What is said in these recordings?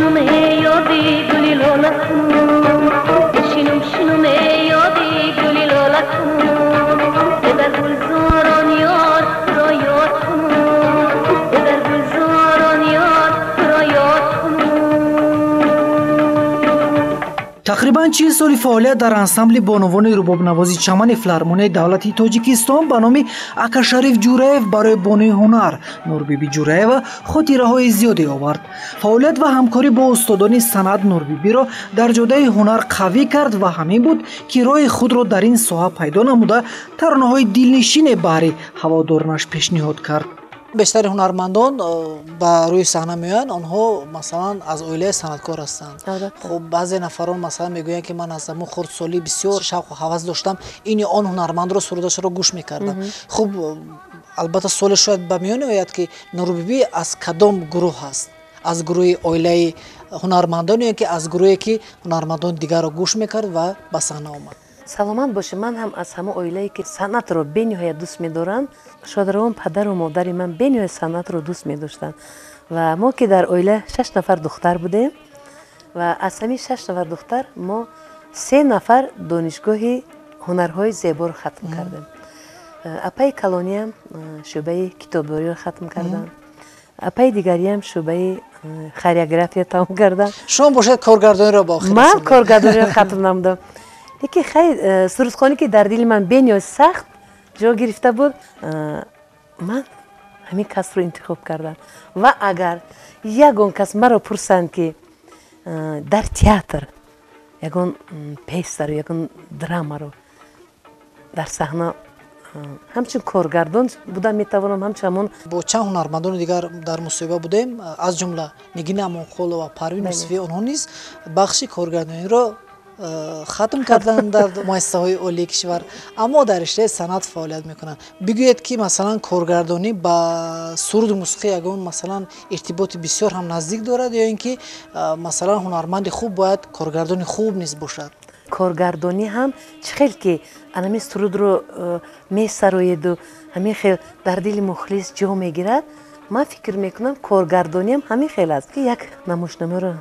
шинум ёди гули лола кунун, шинум шинум ёди гули лола кунун, дар гулзорон ёр ро ёд кунун, дар гулзорон ёр ро ёд кунун. Тақрибан 40 соли фаъолият дар ансамбли бонувони рубобнавози Чамани филармонияи давлатии Тоҷикистон ба номи Акашариф Ҷураев барои бонуи ҳунар Нурбибӣ Ҷураева хотираҳои зиёде овард. Фаъолият ва ҳамкорӣ бо устодони санъат Нурбибиро дар ҷодаи ҳунар қавӣ кард ва ҳамин буд, ки роҳи худро дар ин соҳа пайдо намуда, таронаҳои дилнишине баҳри ҳаводоронаш пешниҳод кард. Бештари ҳунармандон ба рӯи саҳна меоянд, онҳо масалан аз оилаи санъаткор ҳастанд. Хуб, баъзе нафарон масалан мегӯянд, ки ман аз ҳамон хурдсолӣ бисёр шавқу ҳавас доштам, ини он ҳунармандро сурудашро гӯш мекардам. Хуб, албатта суоле шояд ба миён ояд, ки Нурбибӣ аз кадом гурӯҳ ҳаст? Аз гурӯҳи оилаи ҳунармандон ё ки аз гурӯҳе ки ҳунармандони дигарро гӯш мекард ва ба саҳна омад? Саломат бошед, ман ҳам аз ҳамон оилае ки санъатро бениҳоят дӯст медоранд. Шодравон падару модари ман бениҳоят санъатро дӯст медоштанд ва мо ки дар оила 6 нафар духтар будем ва аз ҳамин 6 нафар духтар мо 3 нафар донишгоҳи ҳунарҳои зеборо хатм кардем. Апаи калониям шӯъбаи китобдориро хатм карданд, апаи дигариям шӯъбаи хореография тамом карданд. Шумо бошед коргардониро ба охир ман коргардониро хатм намудам. Лекин хай сурудхонӣ ки дар дили ман бениҳоят сахт ҷо гирифта буд, ман ҳамин касбро интихоб кардам. Ва агар ягон кас маро пурсанд, ки дар театр ягон пьесаро, ягон драмаро дар саҳна ҳамчун коргардон буда метавонам, ҳамчун ҳамон. Бо чанд ҳунармандони дигар дар мусоҳиба будем, аз ҷумла Нигина Амонқулова, Парвин Юсуфӣ, онҳо низ бахши коргардониро хатм карданд дар муассисаҳои олии кишвар, аммо дар риштаи санъат фаъолият мекунанд. Бигӯед, ки масалан коргардонӣ ба суруду мусиқӣ ягон масалан иртиботи бисёр ҳам наздик дорад ё ин ки масалан ҳунарманди хуб бояд коргардони хуб низ бошад? Коргардонӣ ҳам чӣ хел ки анами сурудро месароеду ҳамин хел дар дили мухлис ҷо мегирад, ман фикр мекунам коргардониам ҳамин хел аст, ки як намоишномаро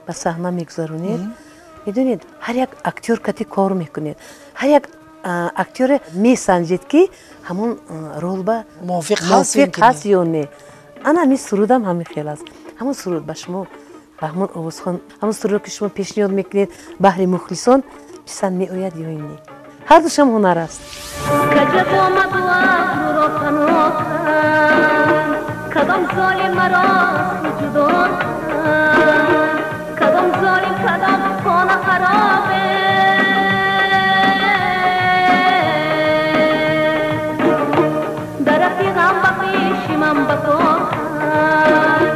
ба саҳна мегузаронед, медонед, ҳар як актёр кати кор мекунед, ҳар як актёре месанҷед, ки ҳамон рол ба мувофиқ ҳаст ё не. Ана ҳамин сурудам ҳамин хел аст. Ҳамон суруд ба шумо, ба ҳамон овозхон, ҳамон сурудро ки шумо пешниҳод мекунед баҳри мухлисон, писанд меояд ё не. Ҳар душам ҳунар аст. Каҷаб омаду абрӯро паноҳ кард, кадом золим маро ҷудо кард, кадом золим кадом хона харобе, дарахти ғам ба пеши ман бақо кард,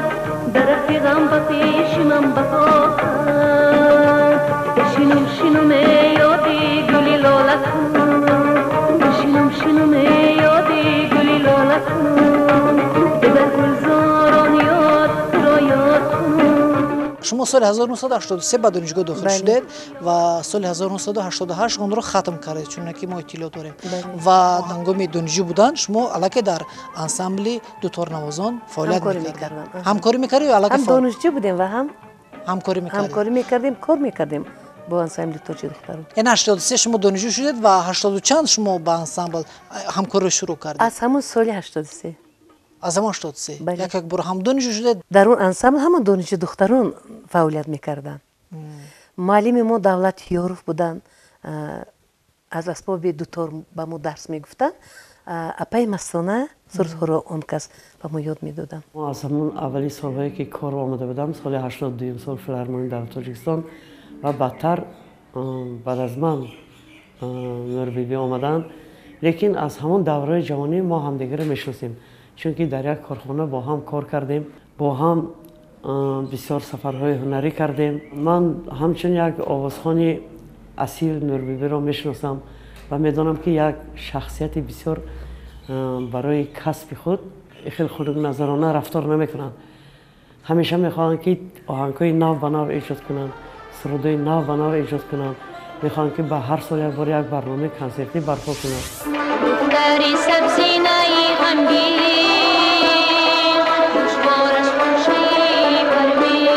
дарахти ғам ба пеши ман бақо кард. Шинум шинум ёди гули лола кун, шинум шинум ёди гули лола кун, дар гулзорон ёд ро ёд кун. Шумо соли 1983 ба донишгоҳ дохил шудед ва соли 1988 онро хатм кардед, чуноки мо иттилоъ дорем. Ва ҳангоми донишҷӯ будан шумо аллакай дар ансамбли дуторнавозон фаъолият мекардед. Ҳамкорӣ мекардед ё аллакай? Ҳам донишҷӯ будем ва ҳам ҳамкорӣ мекардем. Ҳамкорӣ мекардем, кор мекардем бо ансамбли дутори духтарон. Яъне 83 шумо донишҷӯ шудед ва 80 чанд шумо ба ансамбл ҳамкориро шурӯъ кардед? Аз ҳамон соли 83. Аз ҳамон 83? Як як бор ҳам донишҷӯ шудед? Дар он ансамбл ҳама донишҷӯ духтарон фаъолият мекарданд. Муаллими мо Давлат Ёров буданд, аз асбоби дутор ба мо дарс мегуфтанд. Апаи Мастона сурудҳоро он кас ба мо ёд медоданд. Мо аз ҳамон аввали солҳое ки кор омада будам, соли 82 сол филармонии давлати Тоҷикистон ва баъдтар баъд аз ман Нурбибӣ омаданд. Лекин аз ҳамон давраи ҷавонӣ мо ҳамдигарро мешиносем, чунки дар як корхона бо ҳам кор кардем, бо ҳам бисёр сафарҳои ҳунарӣ кардем. Ман ҳамчун як овозхони асил Нурбибиро мешиносам ва медонам, ки як шахсияти бисёр барои касби худ хеле хунукназарона рафтор намекунанд. Ҳамеша мехоҳанд, ки оҳангҳои нав ба нав эҷод кунанд, сурудҳои нав ба нав эҷод кунанд, мехоҳанд, ки ба ҳар сол як бор як барномаи консертӣ барпо кунанд. Духтари сабзинаи ғамгин, гӯшвораш хуршеди парвин.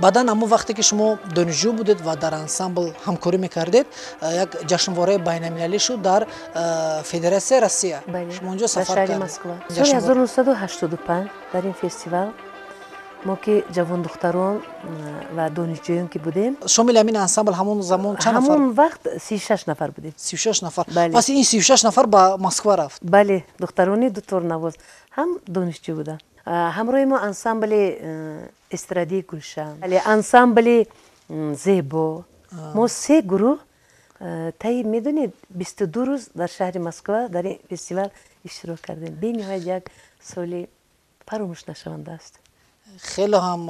Баъдан ҳамон вақте ки шумо донишҷӯ будед ва дар ансамбл ҳамкорӣ мекардед, як ҷашнвораи байналмилалӣ шуд дар Федератсияи Россия. Шумо онҷо сафар кардед. Москва. Соли 1985 дар ин фестивал мо ки ҷавондухтарон ва донишҷӯён ки будем, шомили ҳамин ансамбл ҳамон замон чанд нафар? Ҳамон вақт 36 нафар будем. 36 нафар. Пас ин 36 нафар ба Москва рафт? Бале, духтарони дуторнавоз ҳам донишҷӯ буданд. Ҳамроҳи мо ансамбли эстрадии Гулшан, ансамбли Зебо. Мо се гурӯҳ таи, медонед, 22 рӯз дар шаҳри Москва дар ин фестивал иштирок кардем. Бениҳоят як соли фаромӯш нашаванда аст. Хеле ҳам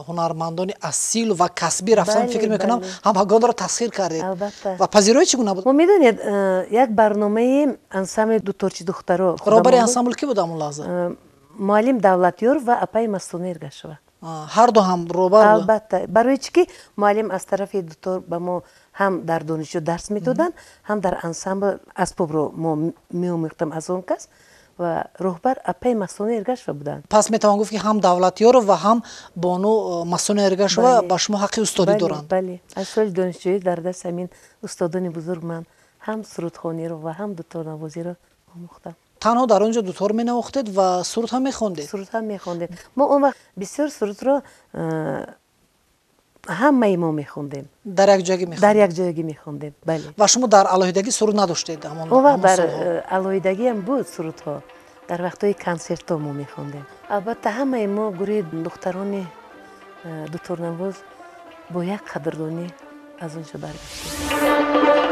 ҳунармандони асил ва касбӣ рафтан, фикр мекунам, ҳамагонро тасхир кардед. Албатта. Ва пазироӣ чӣ гуна буд? Мо, медонед, як барномаи ансамбли дуторчи духтаро. Роҳбари ансамбл кӣ буд ҳамон лаҳза? Муаллим Давлатёр ва апаи Мастона Эргашова. Ҳарду ҳам роҳбар? Албатта. Барои чӣ ки муаллим аз тарафи дутор ба мо ҳам дар донишҷӯ дарс медоданд, ҳам дар ансамбл асбобро мо меомӯхтем аз он кас, ва роҳбар апаи Мастона Эргашова буданд. Пас метавон гуфт, ки ҳам Давлатёров ва ҳам бону Мастона Эргашова ба шумо ҳаққи устодӣ доранд. Бале, аз соли донишҷӯӣ дар дасти ҳамин устодони бузург ман ҳам сурудхониро ва ҳам дуторнавозиро омӯхтам. Танҳо дар он ҷо дутор менавохтед ва суруд ҳам мехондед? Суруд ҳам мехондем. Мо он вақт бисёр сурудро ҳамаи мо мехондем. Дар як ҷойгӣ мехондед? Дар як ҷойгӣ мехондем, бале. Ва шумо дар алоҳидагӣ суруд надоштед? Он вақт дар алоҳидагиам буд сурудҳо. Дар вақтҳои консертҳо мо мехондем. Албатта, ҳамаи мо гурӯҳи духтарони дуторнавоз бо як қадрдонӣ аз он ҷо баргаштем.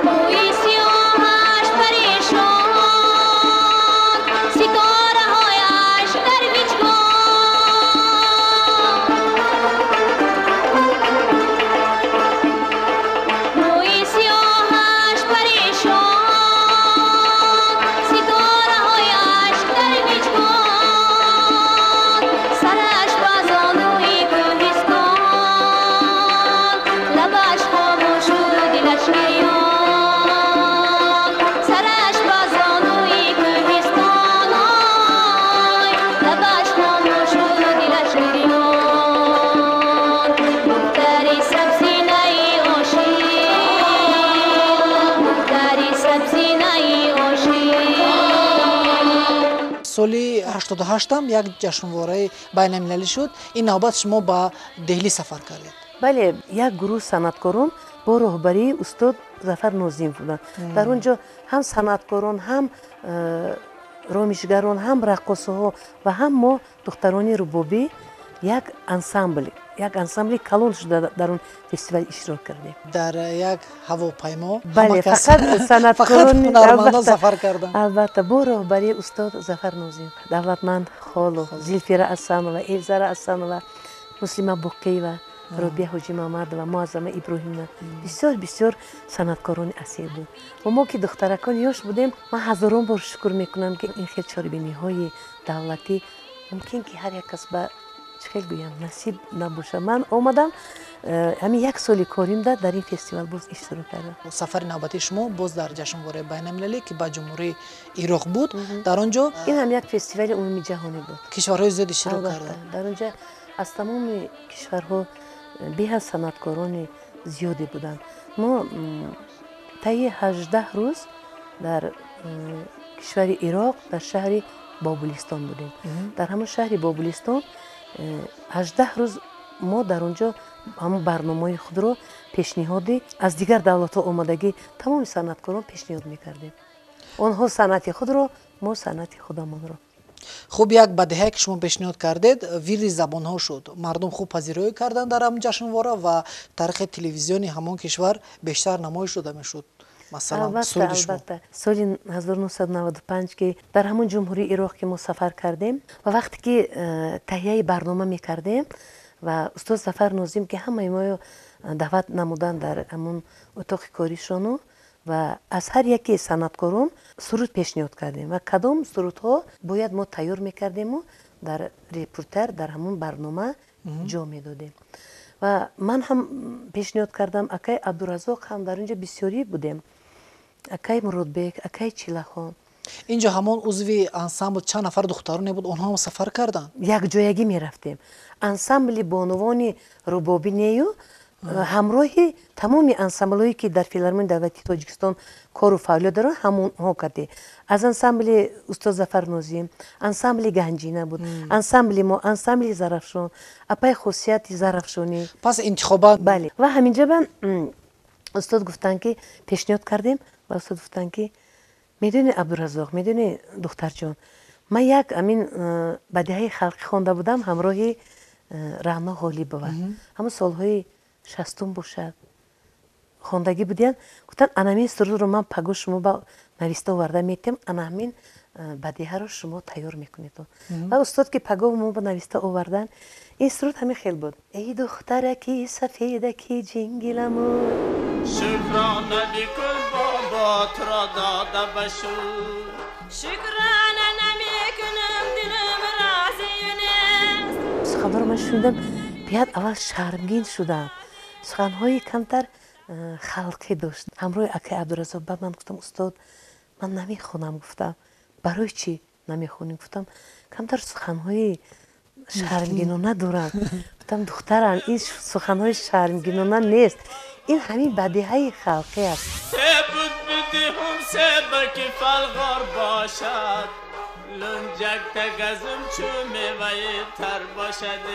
Соли 88-ам як ҷашнвораи байналмилалӣ шуд. Ин навбат шумо ба Деҳлӣ сафар кардед. Бале, як гурӯҳ санъаткорон бо роҳбарии устод Зафар Нозимов буданд. Дар он ҷо ҳам санъаткорон, ҳам ромишгарон, ҳам раққосаҳо ва ҳам мо духтарони рубобӣ як ансамбли калон шуда дар он фестивал иштирок кардем. Дар як ҳавопаймо? Бале, фақат санъаткорон, ҳунармандон сафар карданд. Албатта, бо роҳбарии устод Зафар Нозимов, Давлатманд Холов, Зилфира Асанова, Элзара Асанова, Муслима Боқиева, Робия Ҳоҷимамадова, Муаззама Иброҳимова, бисёр бисёр санъаткорони асил буд. Ва мо ки духтаракон ёш будем, ман ҳазорон бор шукр мекунам, ки ин хел чорабиниҳои давлатӣ мумкин ки ҳар як кас ба, чӣ хел гӯям, насиб набошад. Ман омадам, ҳамин як соли коримда дар ин фестивал боз иштирок кардам. Сафари навбатии шумо боз дар ҷашнвораи байналмилалӣ, ки ба Ҷумҳурии Ироқ буд, дар он ҷо Ин ҳам як фестивали умумии ҷаҳонӣ буд. Кишварҳои зиёд иштирок карданд. Дар он ҷо аз тамоми кишварҳо беҳад санъаткорони зиёде буданд. Мо таи 18 рӯз дар кишвари Ироқ, дар шаҳри Бобулистон будем. Дар ҳамон шаҳри Бобулистон 18 рӯз мо дар он ҷо ҳамон барномаҳои худро пешниҳоди аз дигар давлатҳо омадагӣ тамоми санъаткорон пешниҳод мекардем. Онҳо санъати худро, мо санъати худамонро. Хуб, як бадеҳае ки шумо пешниҳод кардед, вирди забонҳо шуд. Мардум хуб пазироӣ карданд дар ҳамон ҷашнвора ва тариқи телевизиони ҳамон кишвар бештар намоиш дода мешуд, масалан, суруди шумо. Албатта, соли 1995, ки дар ҳамон Ҷумҳурии Ироқ ки мо сафар кардем ва вақте ки таҳияи барнома мекардем ва устод Зафар Нозим ки ҳамаи моё даъват намуданд дар ҳамон утоқи коришону ва аз ҳар яке санъаткорон суруд пешниҳод кардем ва кадом сурудҳо бояд мо тайёр мекардему дар репертуар, дар ҳамон барнома ҷо медодем. Ва ман ҳам пешниҳод кардам, акай Абдуразоқ ҳам, дар он ҷо бисёрӣ будем, акай Муродбек, акай Чилахон. Инҷо ҳамон узви ансамбл чанд нафар духтароне буд, онҳо ҳам сафар карданд? Якҷоягӣ мерафтем. Ансамбли бонувони рубобӣ нею ҳамроҳи тамоми ансамблҳое ки дар филармонияи давлатии Тоҷикистон кору фаъолият доранд, ҳамонҳо кардем. Аз ансамбли устод Зафар Нозим, ансамбли Ганҷина буд, ансамбли мо, ансамбли Зарафшон, апаи Хосияти Зарафшонӣ. Пас интихобат. Бале. Ва ҳаминҷа ба устод гуфтанд ки пешниҳод кардем ва устод гуфтанд ки медони Абдуразоқ, медони духтарҷон, ман як амин бадиҳаи халқӣ хонда будам ҳамроҳи Раъно Ғолибова. Ҳамон солҳои 60 бошад хондагӣ будиян. Гуфтанд анамин сурудро ман паго шумо ба нависта оварда метиҳам, анаҳамин бадиҳаро шумо тайёр мекунед. Ва устод ки паго мо ба нависта овардан, ин суруд ҳамин хел буд. Эй духтараки сафедаки ҷингиламу, шукрона бикун бобот-ро дода ба шур, шукрона намекунам дилам розӣ нест. Суханҳоро ман шунидам, беҳад аввал шармгин шудам. Суханҳои камтар халқӣ дошт. Ҳамроҳи акаи Абдуразоқ ба ман гуфтам, устод, ман намехонам. Гуфтам, барои чӣ намехонӣ? Гуфтам, камтар суханҳои шармгинона дорам. Гуфтам, духтарам, ин суханҳои шармгинона нест, ин ҳамин бадиҳаи халқӣ аст. Се буд бидиҳум, се баки фалғор бошад, лунҷак тагазум чу меваи тар бошад,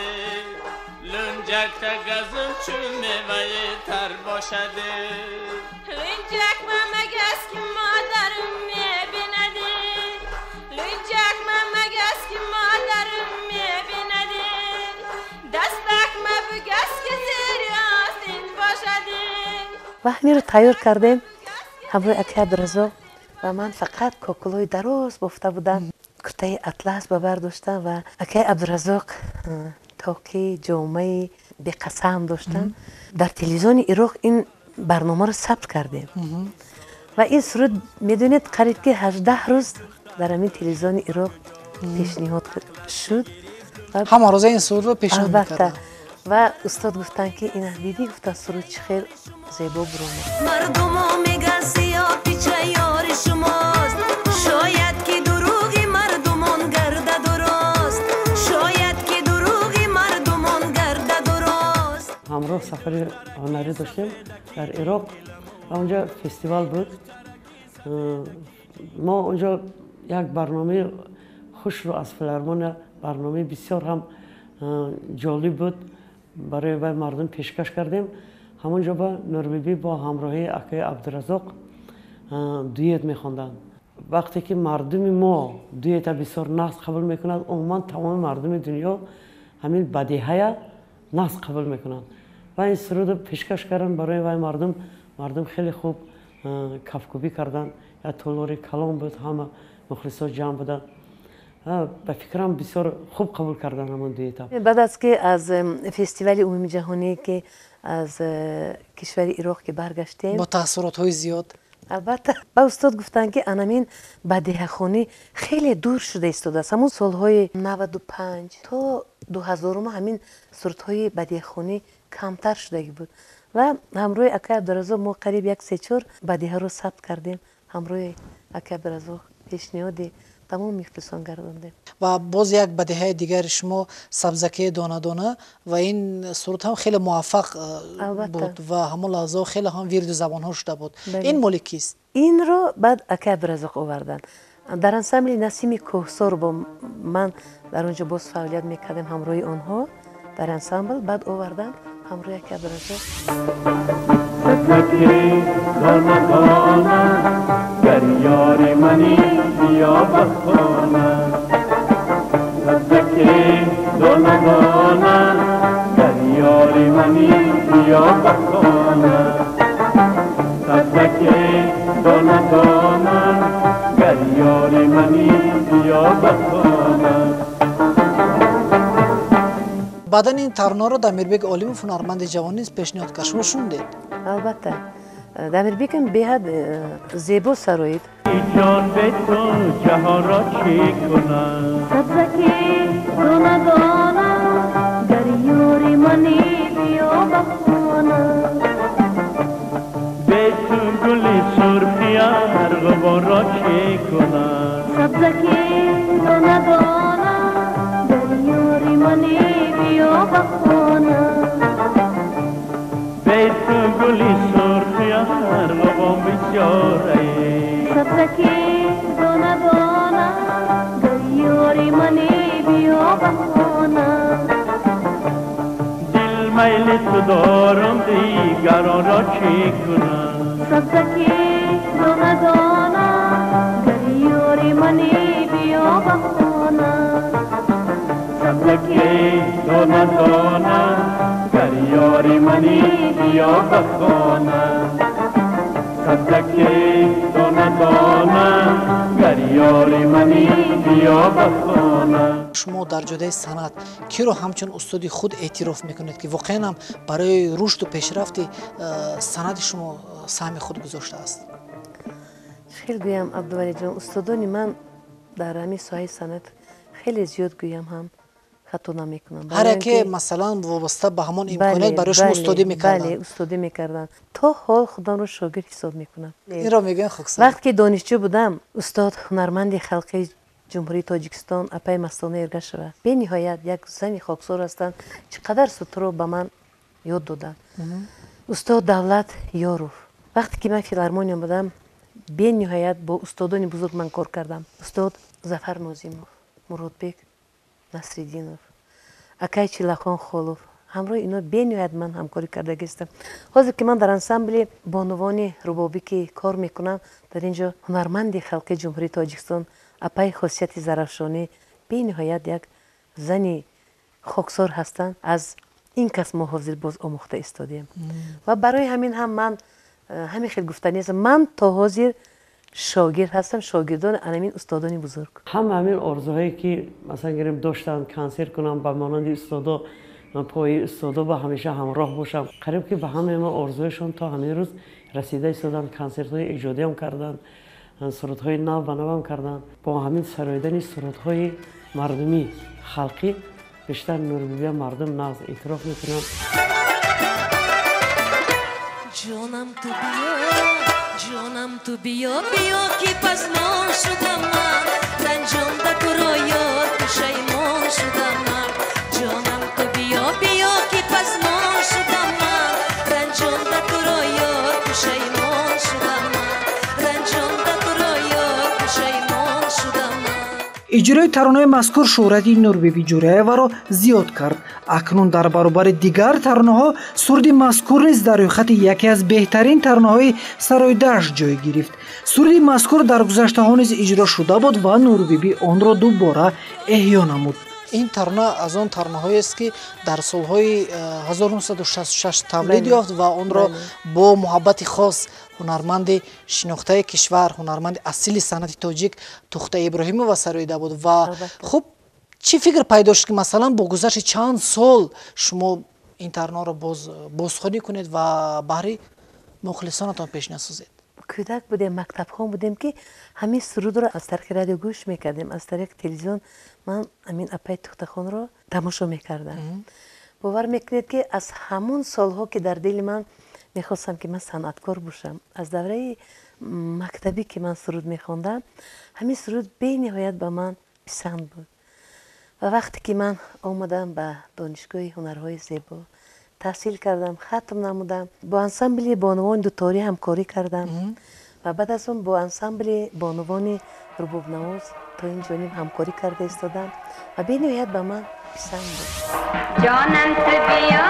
лунҷак тагазум чу меваи тар бошад. Лунҷак мамагас ки модарам мебинад, лунҷак мамагас ки модарам мебинад, дастак мабугас ки зери остин бошад. Ва ҳаминро тайёр кардем ҳамроҳи акаи Абдуразоқ ва ман фақат кокулҳои дароз бофта будам, куртаи атлас ба бар доштам ва акаи Абдуразоқ тоқи ҷомаи беқасам доштам. Дар телевизиони Ироқ ин барномаро сабт кардем ва ин суруд медонед қариб ки 18 рӯз дар ҳамин телевизиони Ироқ пешниҳод шуд. Ҳама рӯза ин сурудро пешниҳод мекарданд. Ва устод гуфтанд ки ина дидӣ, гуфтанд суруд чӣ хел зебо буромад. Мардумо мегӯянд сиёҳпича ёри шумост, шояд ки дурӯғи мардумон гарда дуруст, шояд ки дурӯғи мардумон гарда дуруст. Ҳамроҳ сафари ҳунарӣ доштем дар Ироқ ва онҷо фестивал буд. Мо онҷо як барномаи хушро аз филармония, барномаи бисёр ҳам ҷолиб буд, барои вай мардум пешкаш кардем. Ҳамонҷо ба Нурбибӣ бо ҳамроҳии акаи Абдуразоқ дует мехонданд. Вақте ки мардуми мо дуета бисёр нағз қабул мекунад, умуман тамоми мардуми дунё ҳамин бадиҳая нағз қабул мекунанд. Ва ин сурудро пешкаш карданд барои вай мардум. Мардум хеле хуб кафкӯбӣ карданд. Як толори калон буд, ҳама мухлисо ҷамъ буданд. Ба фикрам бисёр хуб қабул карданд ҳамон дуета. Баъд аз ки аз фестивали умумиҷаҳонӣ ки аз кишвари Ироқ ки баргаштем, бо таассуротҳои зиёд, албатта ба устод гуфтанд ки анамин бадиҳахонӣ хеле дур шуда истодааст. Ҳамон солҳои 95 то 2000 ҳамин сурудҳои бадиҳахонӣ камтар шудагӣ буд ва ҳамроҳи акаи Абдуразоқ мо қариб як се-чор бадиҳаро сабт кардем. Ҳамроҳи акаи Абдуразоқ пешниҳоди тамоми мухлисон гардондем. Ва боз як бадиҳаи дигари шумо сабзакаи дона-дона ва ин суруд ҳам хеле муваффақ буд ва ҳамон лаҳзаҳо хеле ҳам вирду забонҳо шуда буд. Ин моли кист? Инро баъд акаи Абдуразоқ оварданд. Дар ансамбли Насими Кӯҳсор бо ман дар он ҷо боз фаъолият мекардем ҳамроҳи онҳо дар ансамбл, баъд оварданд ҳамроҳи акаи Абдуразоқ. Дона-дона гар ёри мани биё ба хона, сабзаке дона-дона гар ёри мани биё ба хона, сабзаке дона-дона гар ёри мани биё ба хона. Баъдан ин таронаро Дамирбек Олимов ҳунарманди ҷавон низ пешниҳод кард. Шумо шунидед? Албатта. Дамирбекам беҳад зебо сароид. Ҷон бе ту ҷаҳонро чӣ кунам, сабзаке дона-дона гар ёри мани биё ба хона, бе ту гули сурхи арғувонро чӣ кунам. گلی سرخی ارغوان بسیاره. سبزکی دانه دانه گریاری منی بیا بخانه. دل میل تو دارم دیگران را چی کنم. سبزکی دانه دانه گریاری منی بیا بخانه. سبزکی دانه دانه گریاری منی بیا بخانه. سبزکی دانه دانه گریاری منی بیا بخانه. Шумо дар ҷодаи санъат киро ҳамчун устоди худ эътироф мекунед, ки воқеан ҳам барои рушду пешрафти санъати шумо саҳми худ гузоштааст? Хел гӯям, Абдувалиҷон, устодони ман дар ҳамин соҳаи санъат хеле зиёд гӯям ҳам хато намекунам. Ҳар яке масалан вобаста ба ҳамон имконият барои шумо устодӣ мекарданд. Бале, устодӣ мекарданд. То ҳол худамро шогирд ҳисоб мекунам. Инро мегӯянд хоксар. Вақте ки донишҷӯ будам, устод ҳунарманди халқии Ҷумҳурии Тоҷикистон апаи Мастона Эргашева бениҳоят як зани хоксор ҳастанд, чӣ қадар сутро ба ман ёд доданд. Устод Давлат Ёров. Вақте ки ман филармония будам, бениҳоят бо устодони бузург ман кор кардам. Устод Зафар Нозимов, Муродбек Насриддинов, акай Чилахон Холов. Ҳамроҳи ино бениҳоят ман ҳамкорӣ кардагистам. Ҳозир ки ман дар ансамбли бонувони рубобӣ ки кор мекунам, дар ин ҷо ҳунарманди халқии Ҷумҳурии Тоҷикистон апаи Хосияти Зарафшонӣ бениҳоят як зани хоксор ҳастанд. Аз ин кас мо ҳозир боз омӯхта истодем. Ва барои ҳамин ҳам ман ҳамин хел гуфтанӣ ҳастам, ман то ҳозир шогирд ҳастам, шогирдони анамин устодони бузург. Ҳама ҳамин орзуҳое ки масалан гирем доштанд, консерт кунам ба монанди устодо, пои устодо ба ҳамеша ҳамроҳ бошам. Қариб ки ба ҳамаи ма орзуҳояшон то ҳамин рӯз расида истоданд, консертҳои эҷодиам карданд, сурудҳои нав ба навам карданд. Бо ҳамин сароидани сурудҳои мардумӣ халқӣ бештар Нурбибия мардум нағз эътироф мекунанд. Ҷонам ту биё, ҷонам ту биё, биё ки пазмон шудам ман, ранҷонда туро ёр пушаймон шудам ман. Ҷонам ту биё, биё ки пазмон шудам ман, ранҷонда туро ёр пушаймон шудам ман, ранҷонда туро ёр пушаймон шудам ман. Иҷрои таронаи мазкур шӯҳрати Нурбибӣ Ҷӯраеваро зиёд кард. Акнун дар баробари дигар таронаҳо суруди мазкур низ дар рӯйхати яке аз беҳтарин таронаҳои сароидааш ҷой гирифт. Суруди мазкур дар гузаштаҳо низ иҷро шуда буд ва Нурбибӣ онро дубора эҳё намуд. Ин тарона аз он таронаҳоест, ки дар солҳои 1966 тавлид ёфт ва онро бо муҳаббати хос ҳунарманди шинохтаи кишвар, ҳунарманди асили санъати тоҷик Тухта Иброҳимова сароида буд. Ва хуб, чӣ фикр пайдо шуд, ки масалан бо гузашти чанд сол шумо ин таронаро бозхонӣ кунед ва баҳри мухлисонатон пешниҳод созед? Кӯдак будем, мактабхон будем, ки ҳамин сурудро аз тариқи радио гӯш мекардем, аз тариқи телевизион ман ҳамин апаи Тухтахонро тамошо мекардам. Бовар мекунед, ки аз ҳамон солҳо ки дар дили ман мехостам, ки ман санъаткор бошам, аз давраи мактабӣ ки ман суруд мехондам, ҳамин суруд бениҳоят ба ман писанд буд. Ва вақте ки ман омадам ба Донишгоҳи ҳунарҳои зебо, таҳсил кардам, хатм намудам, бо ансамбли бонувони дуторӣ ҳамкорӣ кардам ва баъд аз он бо ансамбли бонувони рубобнавоз то ин ҷониб ҳамкорӣ карда истодам ва бениҳоят ба ман писанд буд. Ҷонам ту биё,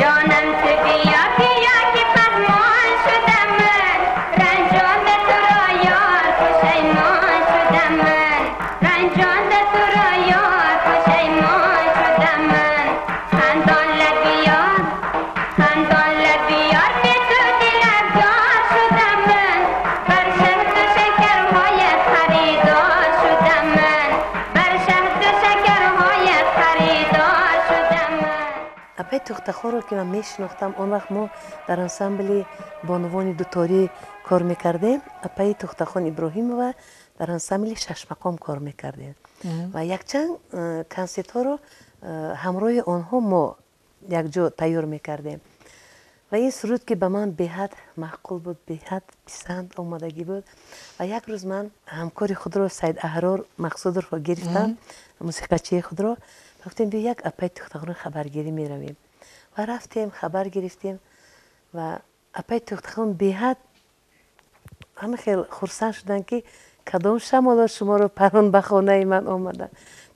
ҷонам ту биё, биё ки пазмон шудам ман, ранҷонда туро ёр пушаймон шудам ман, ранҷонда туро ёр пушаймон шудам ман. Хандон лабиёр, хандон лабиёр, бе ту дилафгор шудам ман, бар шаҳду шакарҳои харидор шудам ман, бар шаҳду шакарҳои харидор шудам ман. Апаи Тухтахонро ки ман мешинохтам, он вақт мо дар ансамбли бонувони дуторӣ кор мекардем. Апаи Тухтахон Иброҳимова дар ансамбли шашмақом кор мекардем ва якчанд консертҳоро ҳамроҳи онҳо мо якҷо тайёр мекардем. Ва ин суруд ки ба ман беҳад маъқул буд, беҳад писанд омадагӣ буд. Ва як рӯз ман ҳамкори худро Саид Аҳрор Мақсудовро гирифтам, мусиқачии худро, гуфтем биё як апаи Тухтахонро хабаргирӣ меравем. Ва рафтем, хабар гирифтем Ва апаи Тӯхтахон беҳад ҳама хел хурсанд шуданд, ки кадом шамоло шуморо парон ба хонаи ман омада.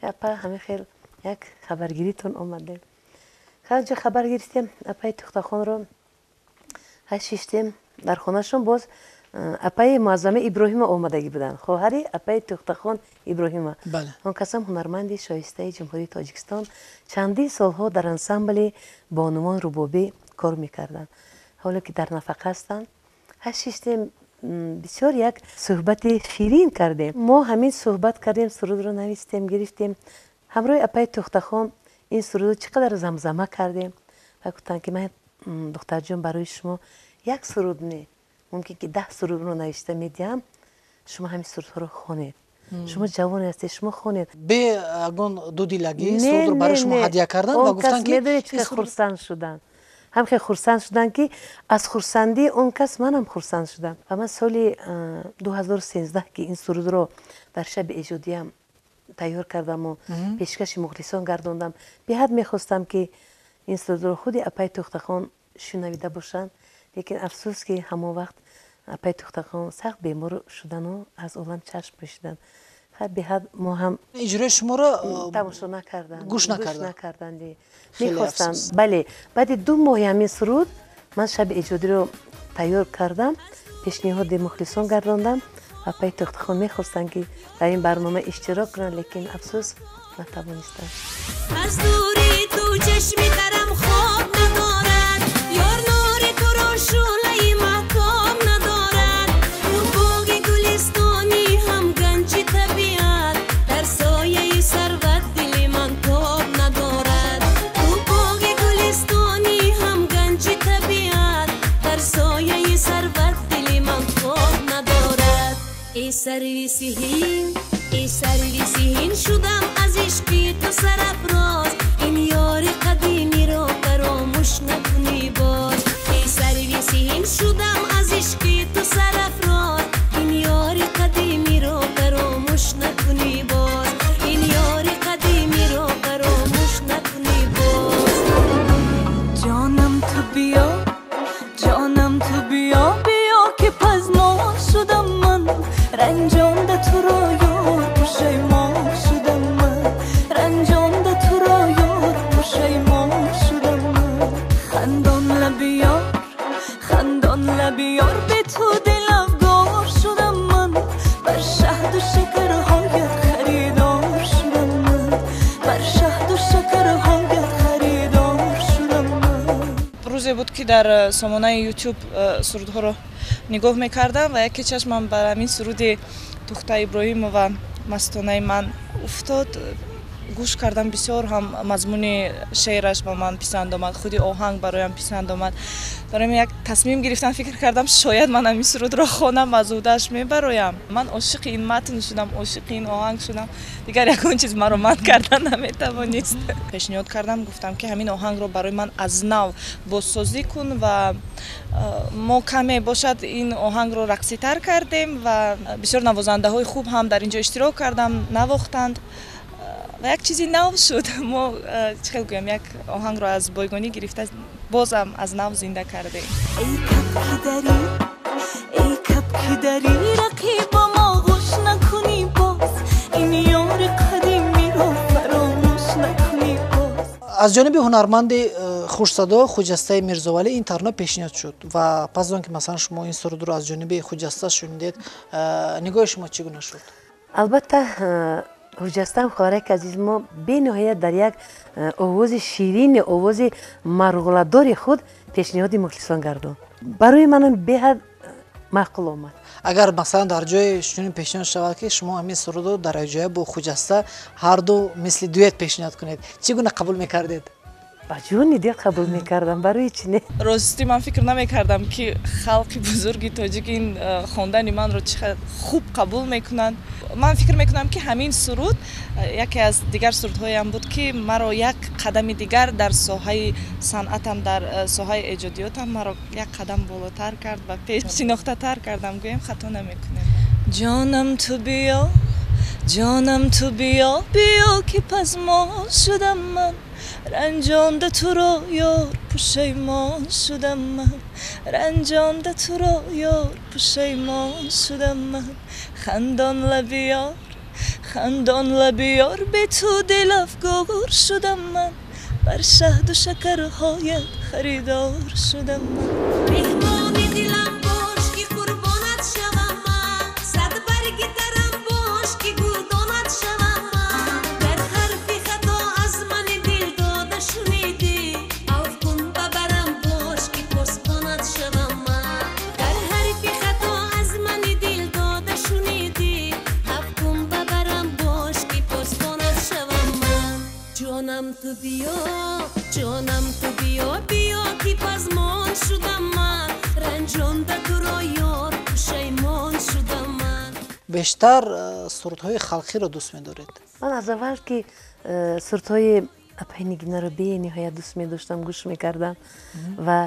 Апа, ҳама хел як хабаргиритон омадем. Ҳанҷо хабар гирифтем апаи Тӯхтахонро, шиштем дар хонашон. Боз апаи Муаззама Иброҳима омадагӣ буданд, хоҳари апаи Тӯхтахон Иброҳима. Он касам ҳунарманди шоистаи Ҷумҳурии Тоҷикистон, чандин солҳо дар ансамбли бонувон рубобӣ кор мекарданд, ҳоло ки дар нафақа ҳастанд. Шиштем, бисёр як суҳбати ширин кардем. Мо ҳамин суҳбат кардем, сурудро навистем, гирифтем ҳамроҳи апаи Тӯхтахон. Ин сурудро чӣ қадар замзама кардем ва гуфтанд, ки ман, духтарҷон, барои шумо як суруд не, мумкин ки 10 сурудро навишта медиҳам, шумо ҳамин сурудҳоро хонед, шумо ҷавон ҳастед, шумо хонед. Бе ягон дудилагӣ сурудро барои шумо ҳадя карданд ва гуфтанд, ки медонед, чӣ хурсанд шуданд, ҳам хеле хурсанд шуданд, ки аз хурсандии он кас манам хурсанд шудам. Ва ман соли 2013, ки ин сурудро дар шаби эҷодиям тайёр кардаму пешкаши мухлисон гардондам, беҳад мехостам, ки ин сурудро худи апаи Тӯхтахон шунавида бошанд, лекин афсӯс, ки ҳамон вақт апаи Тӯхтахон сахт бемор шудану аз олам чашм пӯшиданд. Беҳад мо ҳам иҷрои шуморо тамошо накарданд, гӯш накарданд, мехостам. Бале, баъди 2 моҳи ҳамин суруд ман шаби эҷодиро тайёр кардам, пешниҳоди мухлисон гардондам. Апаи Тӯхтахон мехостанд, ки дар ин барнома иштирок кунанд, лекин афсӯс, натавонистанд. Аз дури ту чашми тарам хоб надорад, ёр, нури туро шӯълаи маҳтоб надорад. Ту боғи гулистони ҳам ганҷи табиат, дар сояи сарват дили ман тоб надорад. Ту боғи гулистони ҳам ганҷи табиат, дар сояи сарват дили ман тоб надорад. Эй сарви сиҳин, эй сарви сиҳин, шудам аз ишқи ту сарафроз, ин ёри қадимиро фаромӯш накунӣ боз. Эй сарви сиҳин, шудам аз ишқи ту сарафроз, ин ёри қадимиро фаромӯш накунӣ боз, ин ёри қадимиро фаромӯш накунӣ боз. Ҷонам, ту биё, ҷонам, ту биё, биё, ки пазмон шудам ман, ранҷонда туро ёр, пушаймон шудам ман, ранҷонда туро ёр, пушаймон шудам ман. Хандон лаби ёр, хандон лаби ёр, бе ту дилафгор шудам ман, бар шаҳду шакарҳоят харидор шудам ман, бар шаҳду шакарҳоят харидор шудам ман. Рӯзе буд, ки дар сомонаи Ютуб сурудҳоро нигоҳ мекардам ва яке чашмам бар ҳамин суруди Тухта Иброҳимова «Мастонаи ман» уфтод. Гӯш кардам, бисёр ҳам мазмуни шеъраш ба ман писанд омад, худи оҳанг бароям писанд омад. Барои як тасмим гирифтам, фикр кардам, шояд ман ҳамин сурудро хонам, аз уҳдааш мебароям. Ман ошиқи ин матн шудам, ошиқи ин оҳанг шудам, дигар ягон чиз маро манъ кардан наметавонист. Пешниҳод кардам, гуфтам, ки ҳамин оҳангро барои ман аз нав бозсозӣ кун ва мо каме бошад ин оҳангро рақситар кардем ва бисёр навозандаҳои хуб ҳам дар ин ҷо иштирок кардам, навохтанд ва як чизи нав шуд. Мо, чӣ хел гӯям, як оҳангро аз бойгонӣ гирифта, бозам аз нав зинда кардем. Эй кабки дарӣ, эй кабки дарӣ, рақибам оғӯш накунӣ боз, ин ёри қадимиро фаромӯш накунӣ боз. Аз ҷониби ҳунарманди хушсадо Хуҷастаи Мирзовалӣ ин тарона пешниҳод шуд ва пас аз он ки, масалан, шумо ин сурудро аз ҷониби Хуҷаста шунидед, нигоҳи шумо чӣ гуна шуд? Албатта, Ҳуҷастам, хоҳараки азизи мо, бениҳоят дар як овози ширини, овози марғуладори худ пешниҳоди мухлисон гардонд. Барои манам беҳад маъқул омад. Агар, масалан, дар ҷое чунин пешниҳод шавад, ки шумо ҳамин сурудро дар ҷоя бо Хуҷаста ҳарду мисли дуэт пешниҳод кунед, чӣ гуна қабул мекардед? Ба ҷони дил қабул мекардам, барои чӣ не? Ростӣ, ман фикр намекардам, ки халқи бузурги тоҷик ин хондани манро чӣ қадр хуб қабул мекунанд. Ман фикр мекунам, ки ҳамин суруд яке аз дигар сурудҳоям буд, ки маро як қадами дигар дар соҳаи санъатам, дар соҳаи эҷодиётам маро як қадам болотар кард ва пеш шинохтатар кардам, гӯем, хато намекунем. Ҷонам, ту биё, ҷонам, ту биё, биё, ки пазмон шудам ман, Ранҷонда туро ёр, пушаймон шудам ман. Ранҷонда туро ёр, пушаймон шудам ман. Хандон лаби ёр, хандон лаби ёр, бе ту дилафгор шудам ман. Бар шаҳду шакарҳоят харидор шудам ман. Меҳмони дилам бош, ки қурбонат шавам ман. Сад барги тарам бош, ки гулдонат шавам ман. Дар ҳарфи хато аз мани дил дода шунидӣ, авф кун ба барам бош, ки посбонат шавам ман. Дар ҳарфи хато аз мани дил дода шунидӣ, авф кун ба барам бош, ки посбонат шавам ман. Ҷонам ту биё, ҷонам ту биё, биё ки пазмон шудам ман. Ранҷонда туро ёр, пушаймон шудам ман. Бештар сурудҳои халқиро дӯст медоред? Ман аз аввал ки сурудҳои апаи Нигинаро бениҳоят дӯст медоштам, гӯш мекардам ва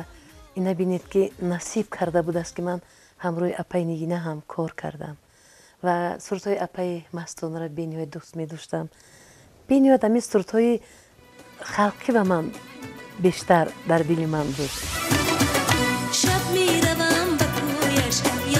ина бинед ки насиб карда будааст ки ман ҳамроҳи апаи Нигина ҳам кор кардам ва сурудҳои апаи Мастонаро бениҳоят дӯст медоштам. Бениҳоят ҳамин сурудҳои халқӣ ба ман бештар дар дили ман буд. Шаб меравам ба кӯяш,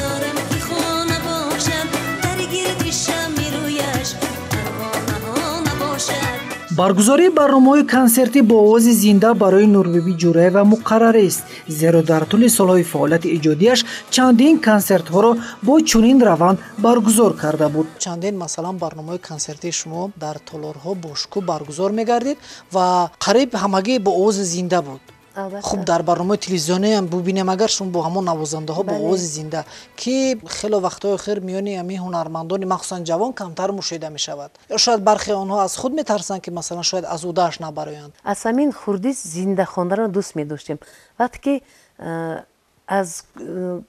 ёрам ки хона бошад, дар гирди шами рӯяш парвонаҳо набошад. Баргузории барномаҳои консертӣ бо овози зинда барои Нурбибӣ Ҷӯраева муқаррарист, зеро дар тӯли солҳои фаъолияти иҷодиаш чандин консертҳоро бо чунин раванд баргузор карда буд. Чандин, масалан, барномаҳои консертии шумо дар толорҳо бошкӯ баргузор мегардид ва қариб ҳамагӣ бо овози зинда буд. Хуб, дар барномаи телевизиониам бубинем, агар шумо бо ҳамон навозандаҳо бо овози зинда, ки хело вақтҳои охир миёни ҳамин ҳунармандони махсусан ҷавон камтар мушоҳида мешавад. Ё шояд бархе онҳо аз худ метарсанд, ки масалан шояд аз удааш набароянд. Аз ҳамин хурдӣ зинда хонданро дӯст медоштем. Вақте ки аз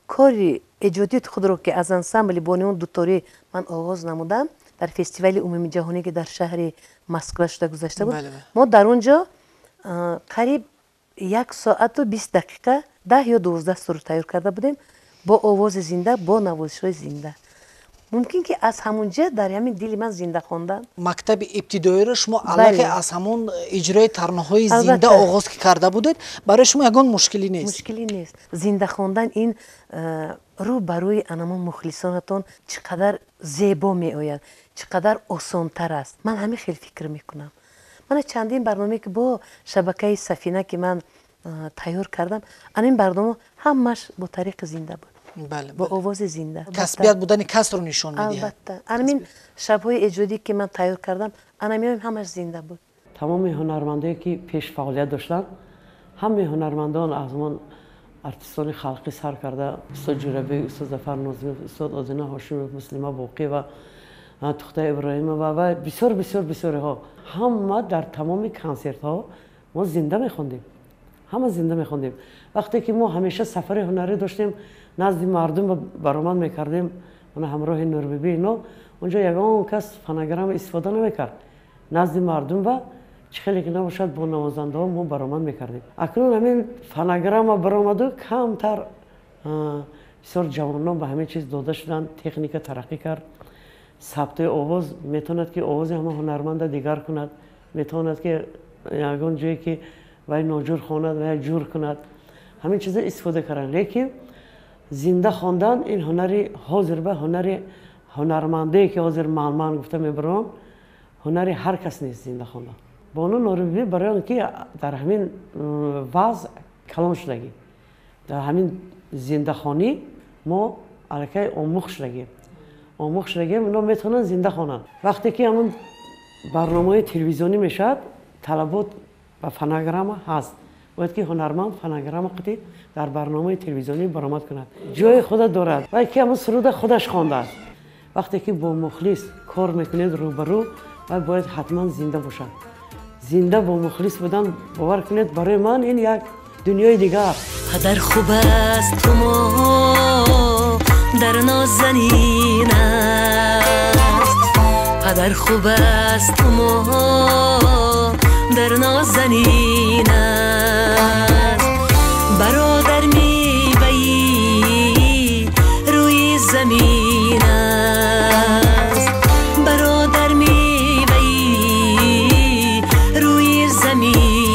кори эҷодиёти худро, ки аз ансамбли бонуён дуторӣ ман оғоз намудам, дар фестивали умумиҷаҳонӣ, ки дар шаҳри Москва шуда гузашта буд, мо дар он ҷо қариб 1 соату 20 дақиқа 10 ё 12 суруд тайёр карда будем бо овози зинда, бо навозишҳои зинда. Мумкин ки аз ҳамон ҷо дар ҳамин дили ман зинда хондан. Мактаби ибтидоиро шумо аллакай аз ҳамон иҷрои тарноҳои зинда оғоз ки карда будед, барои шумо ягон мушкилӣ нест? Мушкилӣ нест. Зинда хондан ин рӯ ба рӯи анамон мухлисонатон чӣ қадар зебо меояд, чӣ қадар осонтар аст. Ман ҳамин хел фикр мекунам. Мана чандин барномае ки бо шабакаи Сафина ки ман тайёр кардам, ана ин барнома ҳамааш бо тариқи зинда буд. Бо овози зинда. Касбият будани касро нишон медиҳад. Албатта. Ана ин шабҳои эҷодӣ ки ман тайёр кардам, ана миём ҳамаш зинда буд. Тамоми ҳунармандое ки пеш фаъолият доштанд, ҳамаи ҳунармандон аз мон артистони халқӣ сар карда, устод Ҷӯрабек, устод Зафар Нозимов, устод Одина Ҳошимов, Муслима Боқиева, Тухта Иброҳимова ва бисёр бисёр бисёриҳо, ҳама дар тамоми консертҳо мо зинда мехондем. Ҳама зинда мехондем. Вақте ки мо ҳамеша сафари ҳунарӣ доштем, назди мардум баромад мекардем, мана ҳамроҳи Нурбибӣ ино, онҷо ягон кас фонограмма истифода намекард. Назди мардум ва чӣ хеле ки набошад бо навозандаҳо мо баромад мекардем. Акнун ҳамин фонограмма баромаду камтар бисёр ҷавонон ба ҳамин чиз дода шуданд, техника тараққӣ кард. Сабти овоз метавонад ки овози ҳама ҳунарманда дигар кунад, метавонад ки ягон ҷое ки вай ноҷур хонад ва ҷур кунад, ҳамин чиза истифода карданд. Лекин зинда хондан ин ҳунари ҳозир ба ҳунари ҳунармандае ки ҳозир ман гуфта мебарам, ҳунари ҳар кас нест зинда хондан. Бону Нурбибӣ барои он ки дар ҳамин вазъ калон шудагӣ, дар ҳамин зиндахонӣ мо аллакай омӯхт шудагем. Омӯхт шудагем, ино метавонанд зинда хонанд. Вақте ки ҳамон барномаҳои телевизионӣ мешавад, талабот ба фонограмма ҳаст. Бояд ки ҳунарманд фонограмма қити дар барномаи телевизионӣ баромад кунад. Ҷои худа дорад. Вай ки ҳамон суруда худаш хондааст. Вақте ки бо мухлис кор мекунед рӯбарӯ, вай бояд ҳатман зинда бошад. Зинда бо мухлис будан, бовар кунед, барои ман ин як дунёи дигар. Падар хуб аст тумо дар нозанин аст. Падар хуб аст тумо дар нозанин аст. Бародар меваи рӯи замин аст. Бародар меваи рӯи замин.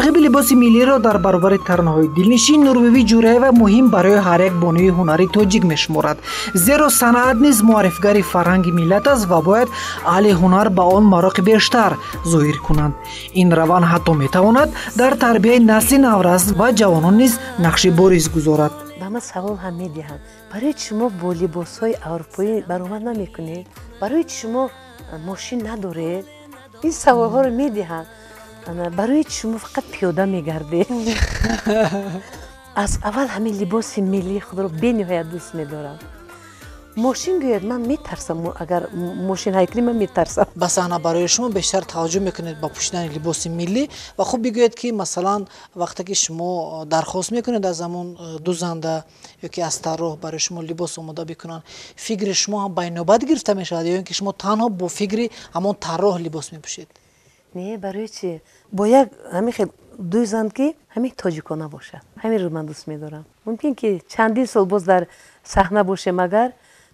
Тарғиби либоси миллиро дар баробари таронаҳои дилнишин Нурбибӣ Ҷӯраева муҳим барои ҳар як бонуи ҳунари тоҷик мешуморад, зеро санъат низ муаррифгари фарҳанги миллат аст ва бояд аҳли ҳунар ба он мароқи бештар зоҳир кунанд. Ин раванд ҳатто метавонад дар тарбияи насли наврас ва ҷавонон низ нақши бориз гузорад. Ба ман савол ҳам медиҳанд: барои чи шумо бо либосҳои аврупоӣ баромад намекунед, барои чи шумо мошин надоред? Ин саволҳоро медиҳанд. Барои чи шумо фақат пиёда мегардед? Аз аввал ҳамин либоси миллии худро бениҳоят дӯст медорам. Мошин гӯяд, ман метарсам, агар мошин ҳайкунӣ ман метарсам. Ба саҳна барои шумо бештар таваҷҷӯҳ мекунед ба пӯшидани либоси миллӣ ва хуб бигӯед ки масалан вақте ки шумо дархост мекунед аз ҳамон дузанда ё ки аз тарроҳ барои шумо либос омода бикунанд, фикри шумо ҳам байнобат гирифта мешавад ё ин ки шумо танҳо бо фикри ҳамон тарроҳ либос мепӯшед? Не, барои чи? Бо як ҳамин хел дӯзанд ки ҳамин тоҷикона бошад. Ҳаминро ман дӯст медорам. Мумкин ки чандин сол боз дар саҳна бошем, агар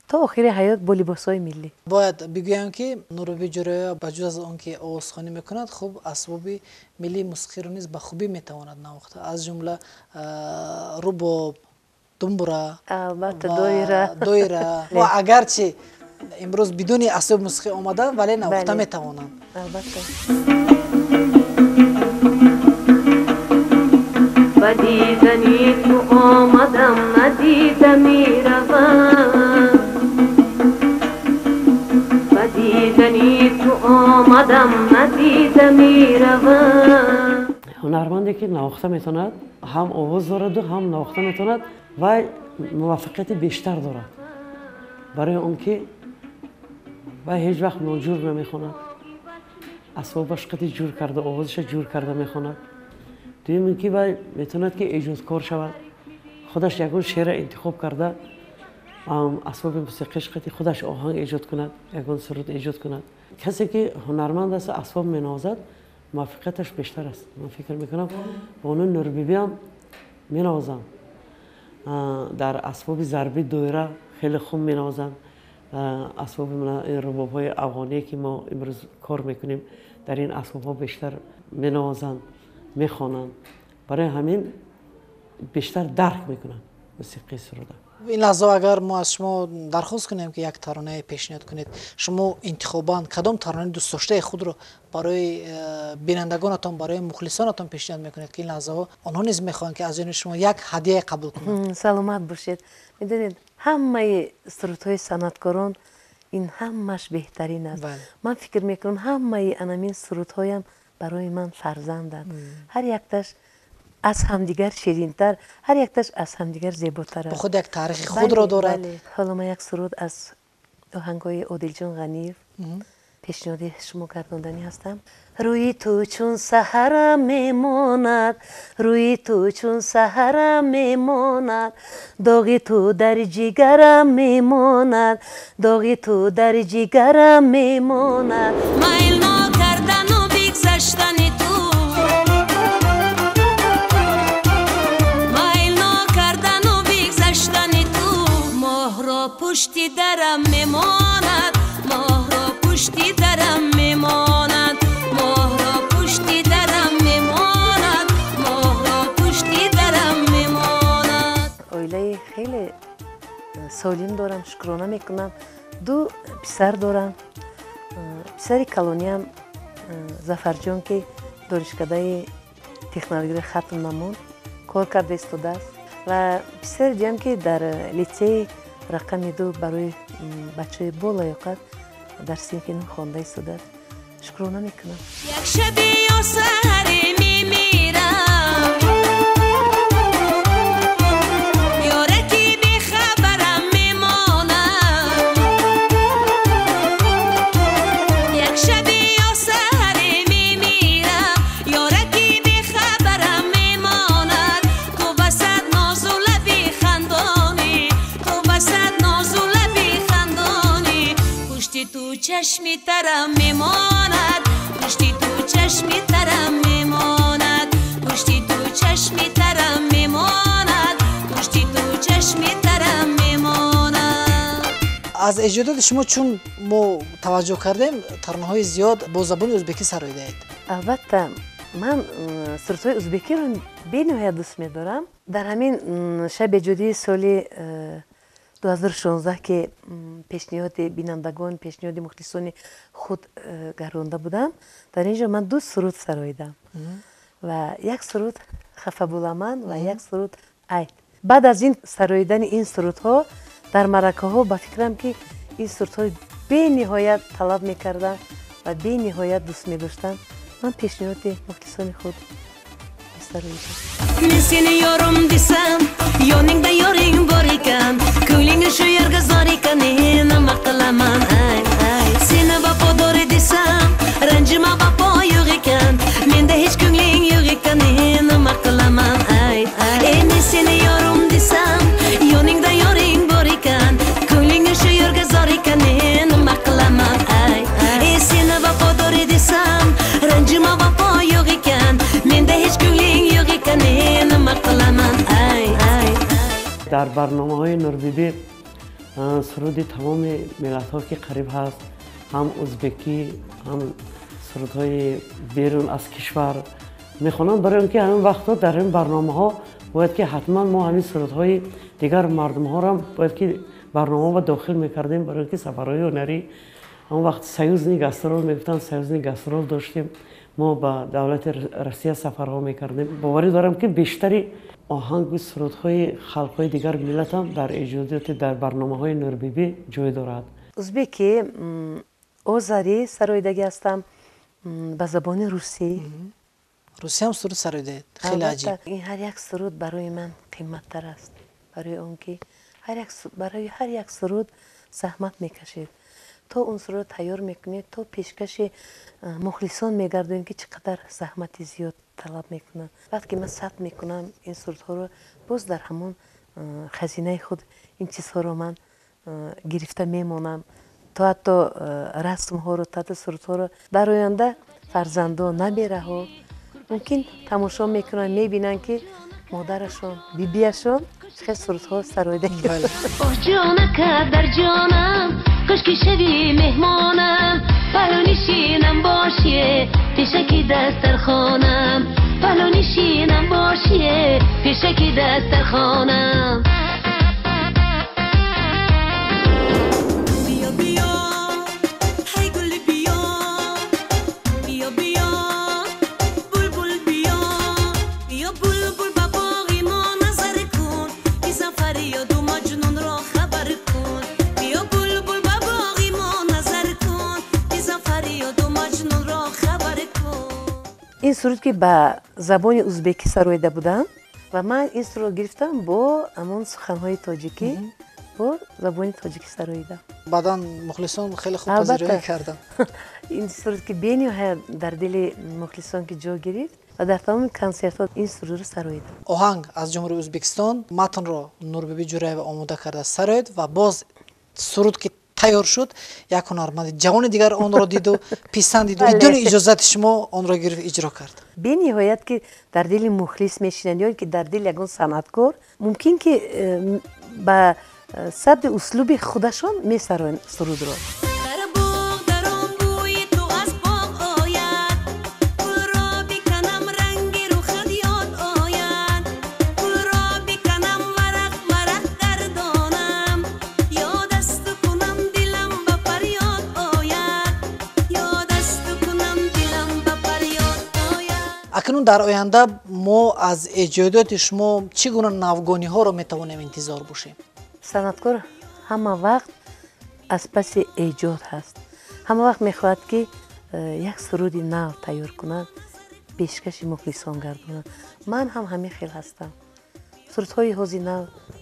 то охири ҳаёт бо либосҳои миллӣ. Бояд бигӯям ки Нурбибӣ Ҷӯраева ба ҷуз аз он ки овозхонӣ мекунад, хуб асбоби миллии мусиқиро низ ба хубӣ метавонад навохта, аз ҷумла рубоб, думбура, албатта доира. Доира. Ва агарчи имрӯз бидуни асбоби мусиқӣ омаданд, вале навохта метавонанд. Албатта. Ба дидани ту омадам, надида меравам. Ба дидани ту омадам, надида меравам. Ҳунарманде ки навохта метавонад, ҳам овоз дораду ҳам навохта метавонад, вай муваффақияти бештар дорад. Барои он ки вай ҳеҷ вақт ноҷур намехонад, асбобаш қати ҷур карда, овозаша ҷур карда мехонад. Дуюм ин ки вай метавонад ки эҷодкор шавад, худаш ягон шеъра интихоб карда, асбоби мусиқиш қати худаш оҳанг эҷод кунад, ягон суруд эҷод кунад. Касе ки ҳунарманд аст, асбоб менавозад, муваффақияташ бештар аст. Ман фикр мекунам бону Нурбибӣ ҳам менавозанд, дар асбоби зарби доира хеле хуб менавозанд. Асбоби рубобҳои афғоние ки мо имрӯз кор мекунем, дар ин асбобҳо бештар менавозанд, мехонанд. Барои ҳамин бештар дарк мекунанд мусиқии суруда. Ин лаҳза агар мо аз шумо дархост кунем ки як таронае пешниҳод кунед, шумо интихобан кадом таронаи дӯстдоштаи худро барои бинандагонатон, барои мухлисонатон пешниҳод мекунед ки ин лаҳзаҳо онҳо низ мехоҳанд ки аз ҷониби шумо як ҳадияе қабул кунанд? Саломат бошед. Медонед, ҳамаи сурудҳои санъаткорон ин ҳамааш беҳтарин аст. Ман фикр мекунам ҳамаи анамин сурудҳоям барои ман фарзанданд. Ҳар якташ аз ҳамдигар ширинтар, ҳар якташ аз ҳамдигар зеботар аст. Ба худ як таърихи худро дорад. Ҳоло ман як суруд аз оҳангҳои Одилҷон Ғаниев пешниҳоди шумо гардонданӣ ҳастам. Рӯи ту чун саҳара мемонад, рӯи ту чун саҳара мемонад, доғи ту дар ҷигарам мемонад, доғи ту дар ҷигарам мемонад. Майл нокардану бигзаштани ту, майл нокардану бигзаштани ту, моҳро пушти дарам мемонад, моҳро пушти дарам мемонад, моҳро пушти дарам мемонад, моҳро пушти дарам мемонад. Оилаи хеле солим дорам, шукрона мекунам. Ду писар дорам. Писари калониам Зафарҷон, ки донишкадаи технологияро хатм намуд, кор карда истодааст, ва писари дуюм, ки дар литсеи рақами 2 барои бачаҳои болаёқат дар синфи 9 хонда истодааст. Шукрона мекунам. Як шаби ё саҳаре мемирам, ёраки бехабарам мемонам. Як шаби ё саҳаре мемирам, ёраки бехабарам мемонад. Ту ба сад нозу лаби хандонӣ, ту ба сад нозу лаби хандонӣ, пушти ту чашми тарам мемонад, пушти ту чашми тарам мемонад, пушти ту чашми тарам мемонад, пушти ту чашми тарам мемонад. Аз эҷодоти шумо чун мо таваҷҷӯҳ кардем, таронаҳои зиёд бо забони ӯзбекӣ сароидаед. Албатта, Ман сурудҳои узбекиро бениҳоят дӯст медорам. Дар ҳамин шаби эҷодии соли 2016, ки пешниҳоди бинандагон, пешниҳоди мухлисони худ гардонда будам, дар ин ҷо ман ду суруд сароидам ва як суруд «Хафа буламан» ва як суруд «Айт». Баъд аз ин сароидани ин сурудҳо дар маъракаҳо, ба фикрам, ки ин сурудҳои бениҳоят талаб мекарданд ва бениҳоят дӯст медоштанд, ман пешниҳоди мухлисони худ месароидам. Men seni yorum desam, yoningda yoring bor ekan, ko'ngling shu yerga zor ekan, nima qilaman, ay ay. Seni vafodor desam, ranjima, vafo yo'q ekan, menda hech ko'ngling yo'q ekan, nima qilaman, ay ay. Men seni yorum desam, yoningda yoring bor ekan, ko'ngling shu yerga zor ekan, nima qilaman, ay ay. Seni vafodor desam, ranjima, vafo yo'q ekan, menda hech ko'ngling yo'q ekan, nima qilaman, ay ay. Дар барномаҳои Нурбибӣ суруди тамоми миллатҳо, ки қариб ҳаст, ҳам узбекӣ, ҳам сурудҳои берун аз кишвар мехонанд, барои он ки ҳамин вақтҳо дар ин барномаҳо бояд ки ҳатман мо ҳамин сурудҳои дигар мардумҳоро бояд ки барномаҳо дохил мекардем, барои он ки сафарҳои ҳунарӣ он вақт союзный гастроль мегуфтанд, союзный гастроль доштем, мо ба давлати Россия сафарҳо мекардем. Боварӣ дорам, ки бештари оҳангу сурудҳои халқҳои дигар миллатам дар эҷодиёти, дар барномаҳои Нурбибӣ ҷой дорад. Узбекӣ, озарӣ сароидагӣ ҳастам, ба забони русӣ. Русиям суруд сароидаед? Хеле аҷиб. Ин ҳар як суруд барои ман қимматтар аст, барои он ки барои ҳар як суруд заҳмат мекашед, то он сурудро тайёр мекунед, то пешкаши мухлисон мегардонед, ки чӣ қадар заҳмати зиёд талаб мекунад. Вақте ки ман сабт мекунам ин сурудҳоро, боз дар ҳамон хазинаи худ ин чизҳоро ман гирифта мемонам, то ҳатто расмҳоро, то ҳатто сурудҳоро дар оянда фарзандон, набераҳо мумкин тамошо мекунанд, мебинанд, ки модарашон, бибиашон чӣ хел сурудҳо сароида. Оҳ, ҷонака, дар ҷонам, кошки шави меҳмонам, паҳлу нишинам бошие пешаки дастархонам, паҳлу нишинам бошие пешаки дастархонам. Биё, биё, ҳай гули, биё, биё, биё, булбул, биё, биё, булбул, ба боғи мо назар кун, бизан фарёду маҷнунро хабар кун. Биё, булбул, ба боғи мо назар кун, бизан фарёду маҷнунро хабар кун. Ин суруд, ки ба забони узбекӣ сароида будам, ва ман ин сурудро гирифтам, бо ҳамон суханҳои тоҷикӣ, бо забони тоҷикӣ сароидам. Баъдан мухлисон хеле хуб пазироӣ карданд. Ин суруд, ки бениҳоят дар дили мухлисон ки ҷо гирифт, ва дар тамоми консертҳо ин сурудро сароидам. Оҳанг аз Ҷумҳурии Ӯзбекистон, матнро Нурбибӣ Ҷураева омода карда сароид, ва боз суруд ки тайёр шуд, як ҳунарманди ҷавони дигар онро диду писандиду бидуни иҷозати шумо онро гирифт, иҷро кард. Бениҳоят ки дар дили мухлис мешинанд ё ки дар дили ягон санъаткор, мумкин ки ба сабти услуби худашон месароянд сурудро. Дар боғ дар он бӯи ту аз боғ ояд, гулро биканам, ранги рухат ёд ояд, гулро биканам, варақ варақ гардонам, ёд аз ту кунам, дилам ба фарёд ояд, ёд аз ту кунам, дилам ба фарёд ояд. Акнун дар оянда мо аз эҷодиёти шумо чӣ гуна навгониҳоро метавонем интизор бошем? Санъаткор ҳама вақт аз паси эҷод ҳаст, ҳама вақт мехоҳад, ки як суруди нав тайёр кунад, пешкаши мухлисон гардонад. Ман ҳам ҳамин хел ҳастам. Сурудҳои ҳози нав,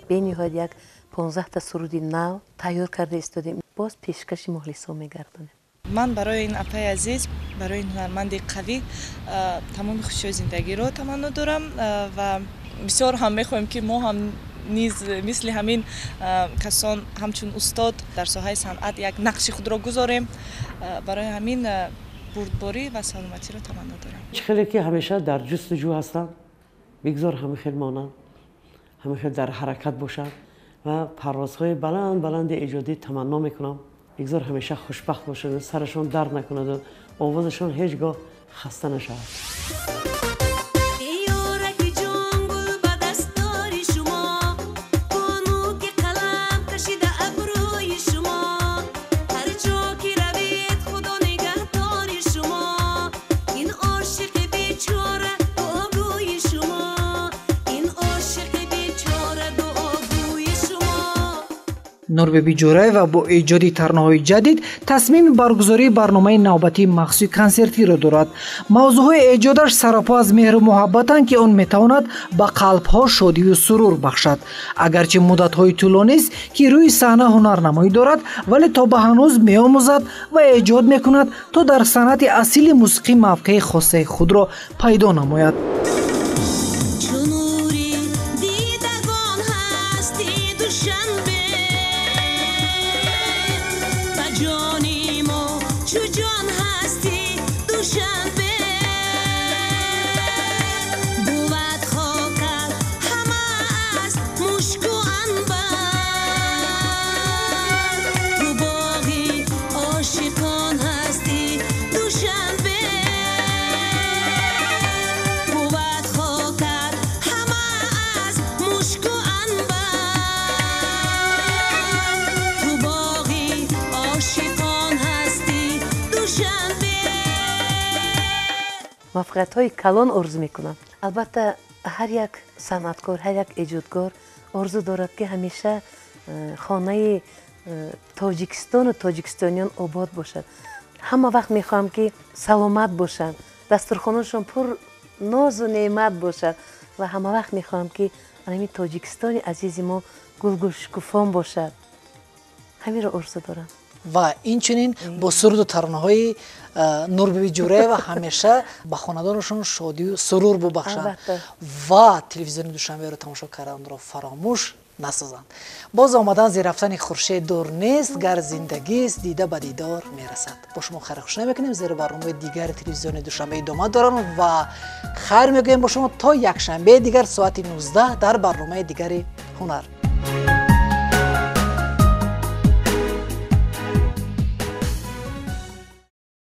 бениҳоят як 15та суруди нав тайёр карда истодем, боз пешкаши мухлисон мегардонем. Ман барои ин апаи азиз, барои ин ҳунарманди қавӣ тамоми хушиҳои зиндагиро таманно дорам ва бисёр ҳам мехоҳем, ки мо ҳам низ мисли ҳамин касон ҳамчун устод дар соҳаи санъат як нақши худро гузорем. Барои ҳамин бурдборӣ ва саломатиро таманно дорам. Чӣ хеле ки ҳамеша дар ҷустуҷӯ ҳастанд, бигзор ҳама хел монанд, ҳама хел дар ҳаракат бошанд ва парвозҳои баланд баланди эҷодӣ таманно мекунам. Бигзор ҳамеша хушбахт бошанд, сарашон дард накунаду овозашон ҳеҷ гоҳ Хаста нашавад. Нурбиби Ҷӯраева бо эҷоди таронаҳои ҷадид тасмими баргузории барномаи навбатии махсуси консертиро дорад. Мавзӯъҳои эҷодаш сарапо аз меҳру муҳаббатанд, ки он метавонад ба қалбҳо шодию сурур бахшад. Агарчи муддатҳои тӯлонист, ки рӯи саҳна ҳунарнамоӣ дорад, вале то ба ҳанӯз меомӯзад ва эҷод мекунад, то дар санъати асили мусиқӣ мавқеи хосаи худро пайдо намояд. Муваффақиятҳои калон орзу мекунам. Албатта, ҳар як санъаткор, ҳар як эҷодгор орзу дорад, ки ҳамеша хонаи Тоҷикистону тоҷикистониён обод бошад. Ҳама вақт мехоҳам, ки саломат бошанд, дастурхонашон пур нозу неъмат бошад ва ҳама вақт мехоҳам, ки ҳамин Тоҷикистони азизи мо гулгулшукуфон бошад. Ҳаминро орзу дорам. Ва инчунин бо суруду таронаҳои Нурбиби Ҷӯраева ҳамеша ба хонадонашон шодию сурур бубахшанд ва телевизиони Душанберо тамошо карданро фаромӯш насозанд. Боз омадан зери рафтани хуршед дур нест, гар зиндагист, дида ба дидор мерасад. Бо шумо хайрхуш намекунем, зеро барномаи дигари телевизиони Душанбе идома доранд ва хайр мегӯем бо шумо то якшанбеи дигар соати 19 дар барномаи дигари ҳунар.